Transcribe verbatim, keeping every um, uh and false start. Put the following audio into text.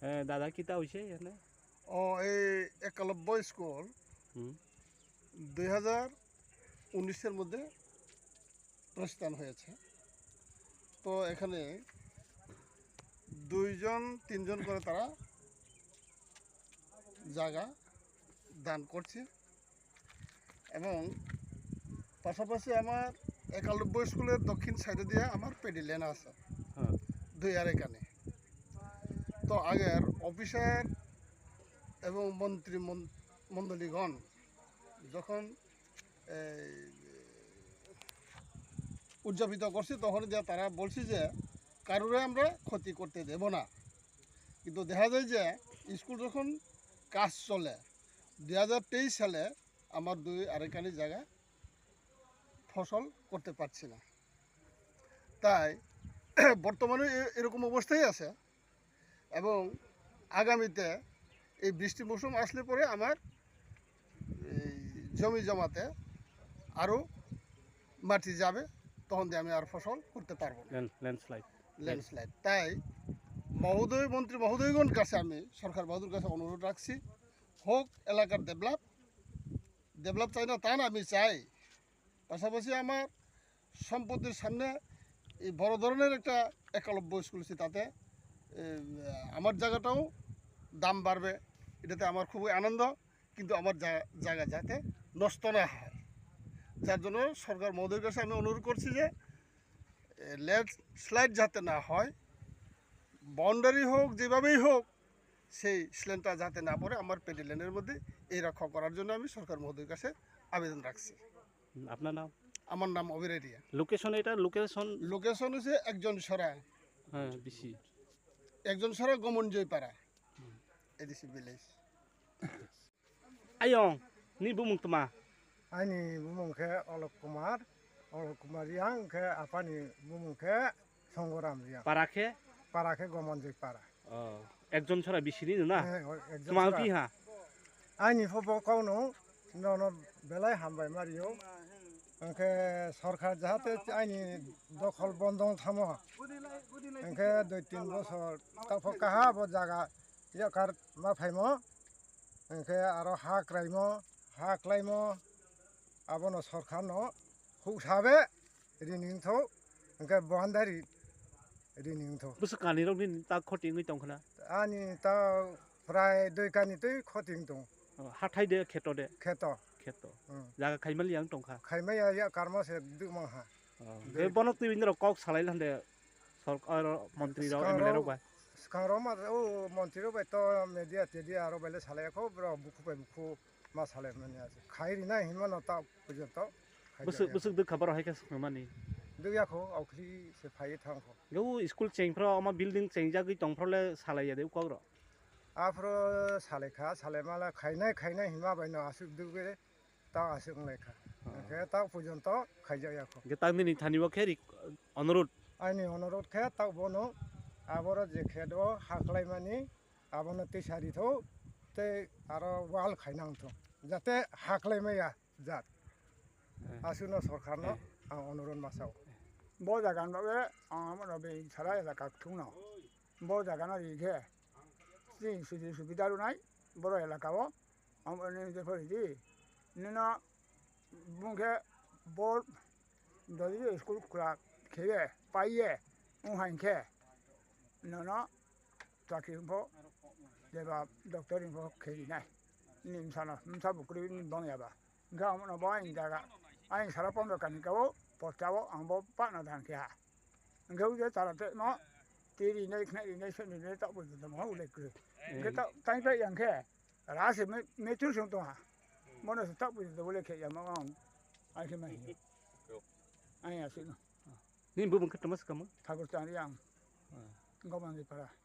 হ্যাঁ, দাদা, কিতা হইছে এনে? ও, এই একলব্য স্কুল হুম। দুই হাজার উনিশের মধ্যে প্রতিষ্ঠান হয়েছে। তো এখানে দুইজন, তিনজন করে তারা জায়গা দান করছে। এবং পাশাপাশি আমার একালব্য স্কুলের দক্ষিণ সাইডে দিয়ে আমার প্যাডি লেন আছে। হ্যাঁ। দুই আর এখানে। তো আগের অফিসার এবং মন্ত্রী মন-, মণ্ডলীগণ যখন এই উদযাপিত করছি, তখন যে তারা বলছে যে কারোরে আমরা ক্ষতি করতে দেব না। কিন্তু দেখা যায় যে স্কুল যখন কাজ চলে, দুই হাজার তেইশ সালে আমার দুই আড়াইখানি জায়গা ফসল করতে পারছি না। তাই বর্তমানে এ-, এরকম অবস্থায় আছে। এবং আগামীতে এই বৃষ্টি মৌসুম আসলে পরে আমার এই জমি জমাতে আরও মাটি যাবে, তখন দিয়ে আমি আর ফসল করতে পারবো না। Land-, landslide. ল্যান্ডস্লাইড। তাই মহোদয়, মন্ত্রী মহোদয়গণ কাছে আমি, সরকার বাহাদুর কাছে অনুরোধ রাখছি, হোক এলাকার ডেভেলপ, ডেভেলপ চাই না তা না, আমি চাই। পাশাপাশি আমার সম্পত্তির সামনে এই বড় ধরনের একটা একলব্য স্কুল আছে, তাতে, এ, আমার জায়গাটাও দাম বাড়বে, এটাতে আমার খুবই আনন্দ, কিন্তু আমার জা-, জায়গা যাতে নষ্ট না হয়, যার জন্য সরকার মহোদয়ের কাছে আমি অনুরোধ করছি যে, এ, ল্যান্ডস্লাইড যাতে না হয়, বাউন্ডারি হোক, যেভাবেই হোক, সেই স্লেনটা যাতে না পড়ে, আমার প্যাডি লেনের মধ্যে এই রক্ষা করার জন্য আমি সরকার মহোদয়ের কাছে আবেদন রাখছি। হুম, আপনার নাম? আমার নাম অবির এরিয়া। লোকেশন এটা, লোকেশন? লোকেশন হচ্ছে একজন সরা। হ্যাঁ, বিসি। একজন সরা গমনজয়পাড়া। হুম। ADC village. Ayong, ni bumung tma? Ani bumung khe Olok Kumar. Olok Kumar yang khe apani bumung khe Songoram yang. Para khe? Para khe Gomonjoi para. Oh, ekjon chora bisini no na? Eh, o-, ekjon chora. Tma pi ha? Ani pho bo kauno nono belai hambai mario. Hwnkhe sorkar jahate ani dokhol bondong thamo. Hwnkhe dui tin bosor tapho kaha bo jaga yakar ma phaimo. Hwnkhe aro ha kraimo, ha klaimo, abono sorkarno huksabe rini wngthok, hwnkhe boundary rini wngthok. Bwswk kanirokni ta khoti wngwi tongkhna? Ani ta prai dui kani twi khoti wng tong. Oh, hathai de, kheto de? Kheto. Kheto. Hmm. Jaga khaimali yang tongkha? Khaimaya ya karma se duk mangha. Oh, hwnkhe bono twi nirok kok salai lande sorkar, montri rok, M L A rok bai? Swkang rok ma, o montri rok bai to media tedia rok bai le salai kho, bro bukhu bai bukhu ma salai mani ase. Khai rinai hinma no ta pujo to. Khai bwswk, jaya. Bwswk duk kha boro hai khe swkang mani? Duk ya kho, aukli se phai thang kho. Ge o school cheng phro, ama building cheng jagwi tong phro le salai ya de u kok rok? Aphro salai kha, salai mala khainai, khainai hinma bai no aswk duk be. Ta aswk wng lai kha. Ah. Hwnkhe ta porjonto khaijak ya kho. Hwnkhe ta nini thani bo khe ri-, onorot? Ani onorot khe ta bono aboro je khe do ha khlai mani abono twi sari tho tei aro wall khai nang tho jate ha khlai maya jat. Eh. Aswk no sorkar no Eh. ang onorot ma sao. Bo jaga no be ang amo no be sara elaka thung no. Bo jaga no ri khe chini sujog subida rwnai boro elaka o. Amo ni je phori di. Nino bung khe bo dodi school khula kheye paiye wng hai khe nono chakri bo jeba doctor ni bo kheri nai. Ni bwsano bwsa bwkrwi ni bang ya ba. Hwnkhe ang bono bo ayang jaga, ayang sara pondro kani ka o, porcha o ang bo pano dan khe ha. Hwnkhe o je chara te no, twi rinai, khnai rinai, soni rinai, tak bo jotto mo ulai kwrwi. Hwnkhe tak, tai pai yang khe, ra se me, me chur sung tong ha. Bono se tak bo jotto ulai khe ya ma ang. Ai khe ma hi. Ai ya se no. Nini bumung khe tama se kamo? Thakur Chand yang. Ah. Gomang ni para.